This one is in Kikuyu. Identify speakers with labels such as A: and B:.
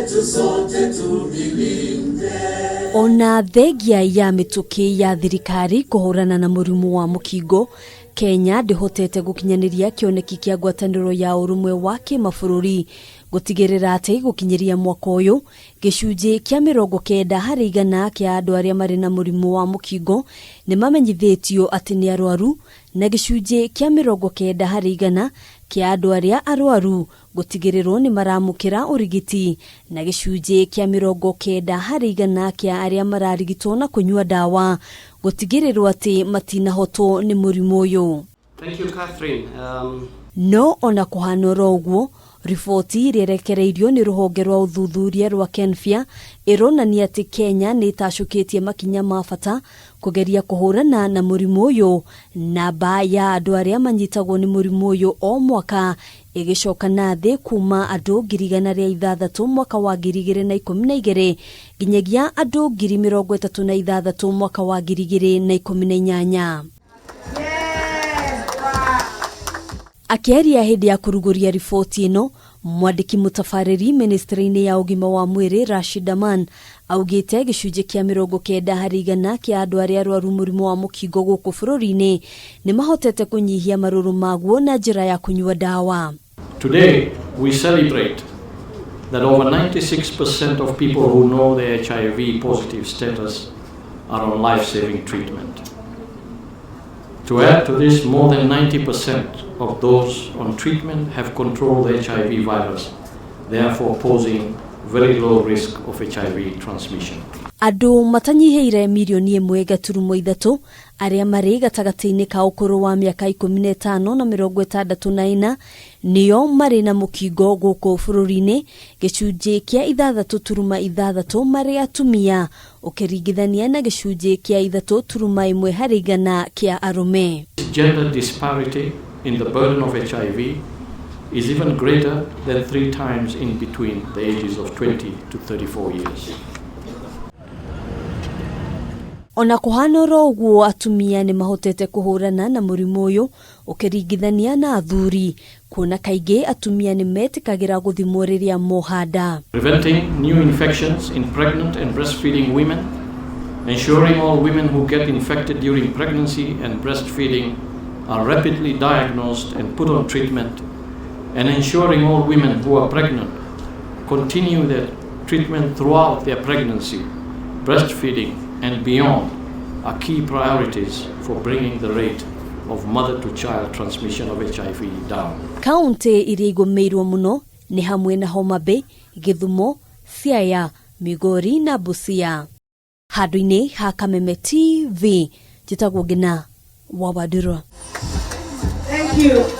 A: yetu sote tuilinde.
B: Ona thengia ya mĩtũkĩ ya thirikari kũhũrana na mũrimũ wa mũkingo, Kenya ndĩhotete gũkinyanĩria kĩoneki kĩa ngwatanĩro ya ũrũmwe wa kĩmabũrũri gũtigĩrĩra atĩ gũkinyĩria mwaka ũyũ gĩcunjĩ kĩa 90% kĩa andũ arĩa marĩ na mũrimũ wa mũkingo nĩ mamenyithĩtio atĩ nĩ arwaru na gĩcunjĩ kĩa 90% kĩa andũ arĩa arwaru gũtigĩrĩrwo nĩ maramũkĩra ũrigiti na gĩcunjĩ kĩa 90% kĩa arĩa mararigitwo na kũnyua ndawa gũtigĩrĩrwo atĩ matinahotwo nĩ mũrimũ ũyũ.
C: Thank you, Catherine.
B: No ona kũhana oro ũguo, riboti ĩrĩa ĩrekereirio nĩ rũhonge rwa ũthuthuria rwa Kenfia ĩronania atĩ Kenya nĩ ĩtacũkĩtie makinya ma bata kũgeria kũhũrana na mũrimũ ũyũ, namba ya andũ arĩa manyitagwo nĩ mũrimũ ũyũ o mwaka ĩgĩcoka na thĩ kuma andũ 106,000 mwaka wa 2012 nginyagia andũ 36,000 mwaka wa 2018. Akĩaria hĩndĩ ya kũrugũria riboti ĩno, mwandĩki mũtabarĩri ministry-inĩ ya ũgima wa mwĩrĩ Rashid Aman augĩte gĩcunjĩ kĩa 90% kĩa andũ arĩa arwaru mũrimũ wa mũkingo gũkũ bũrũri-inĩ nĩ mahotete kũnyihia marũrũ maguo na njĩra ya kũnyua ndawa.
C: Today, we celebrate that over 96% of people who know their HIV positive status are on life-saving treatment. To add to this, more than 90% of those on treatment have controlled the HIV virus, therefore posing very low risk of HIV transmission.
B: Andũ matanyihĩire 1.3 mirioni arĩa marĩ gatagatĩ-inĩ ka ũkũrũ wa mĩaka 15 na 64 nĩo marĩ na mũkingo gũkũ bũrũri-inĩ, gĩcunjĩ kĩa 6.6 marĩ atumia ũkĩringithania na gĩcunjĩ kĩa 3.1% kĩa arũme.
C: Gender disparity in the burden of HIV is even greater than 3 times in between the ages of 20 to 34 years.
B: Ona kũhana oro ũguo, atumia nĩ mahotete kũhũrana na mũrimũ ũyũ ũkĩringithania na athuri, kuona kaingĩ atumia nĩ metĩkagĩra gũthimwo rĩrĩa moha nda.
C: Preventing new infections in pregnant and breastfeeding women, ensuring all women who get infected during pregnancy and breastfeeding are rapidly diagnosed and put on treatment, and ensuring all women who are pregnant continue their treatment throughout their pregnancy, breastfeeding, and beyond are key priorities for bringing the rate of mother-to-child transmission of HIV down.
B: Kaunti iria igũmĩirwo mũno nĩ hamwe na Homa Bay, Gĩthumo, Siaya, Migori na Busia. Handũ-inĩ ha Kameme TV, njĩtagwo Ngina wa Wandũrũ.
D: Thank you.